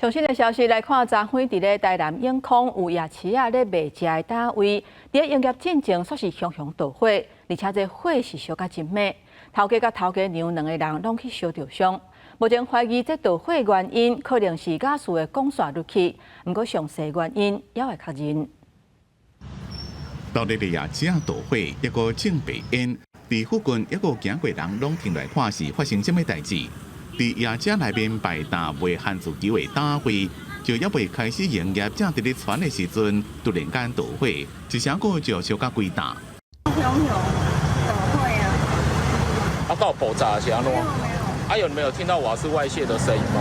上新的消息來看，昨昏佇咧台南永康有夜市仔咧賣食的攤位，佇咧營業進前煞是熊熊著火，而且這火勢燒甲真猛，頭家佮頭家娘兩個人攏去燒著傷。目前懷疑這著火原因可能是瓦斯的管線甪去，毋過詳細原因猶會確認。鬧熱的夜市仔著火，抑閣種白煙，佇附近抑閣行過人攏停來看是發生啥物代誌。佇夜市內面擺檔賣番薯球的攤位，就猶未開始營業，正佇咧傳的時陣，突然間著火，一聲過就燒甲規檔。熊熊著火啊！啊，敢有爆炸是按怎？沒有沒有。啊，有沒有聽到瓦斯外泄的聲音嗎？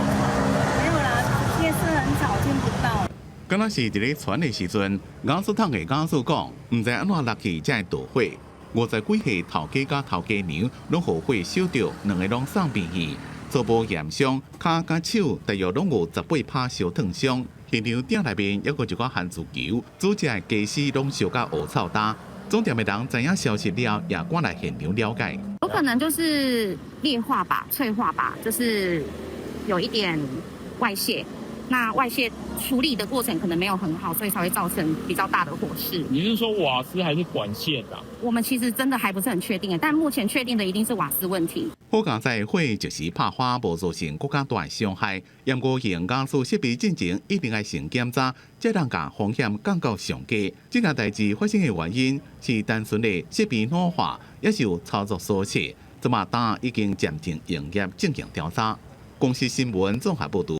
沒有啦，夜市很吵，聽不到。敢若是佇咧傳的時陣，瓦斯桶的瓦斯講，毋知按怎甪去才會著火。五十幾歲頭家佮頭家娘攏予火燒著，兩个攏送病院。初步驗傷，跤佮手大約攏有18%燒燙傷。現場店內面猶閣一寡番薯球，煮食的家私攏燒甲烏臭焦。總店的人知影消息了，也趕來現場了解。有可能就是劣化吧、脆化吧，就是有一點外泄。那外泄處理的過程可能沒有很好，所以才會造成比較大的火勢。你是說瓦斯還是管線啊？我們其實真的還不是很確定，但目前確定的一定是瓦斯問題。好佳哉火一時拍花，無造成閣較大傷害。毋過用瓦斯設備進前一定愛先檢查，才能共風險降到上低。這件代誌發生的原因是單純的設備老化，抑是有操作疏失？這馬當已經暫停營業進行調查。公視新聞綜合報導。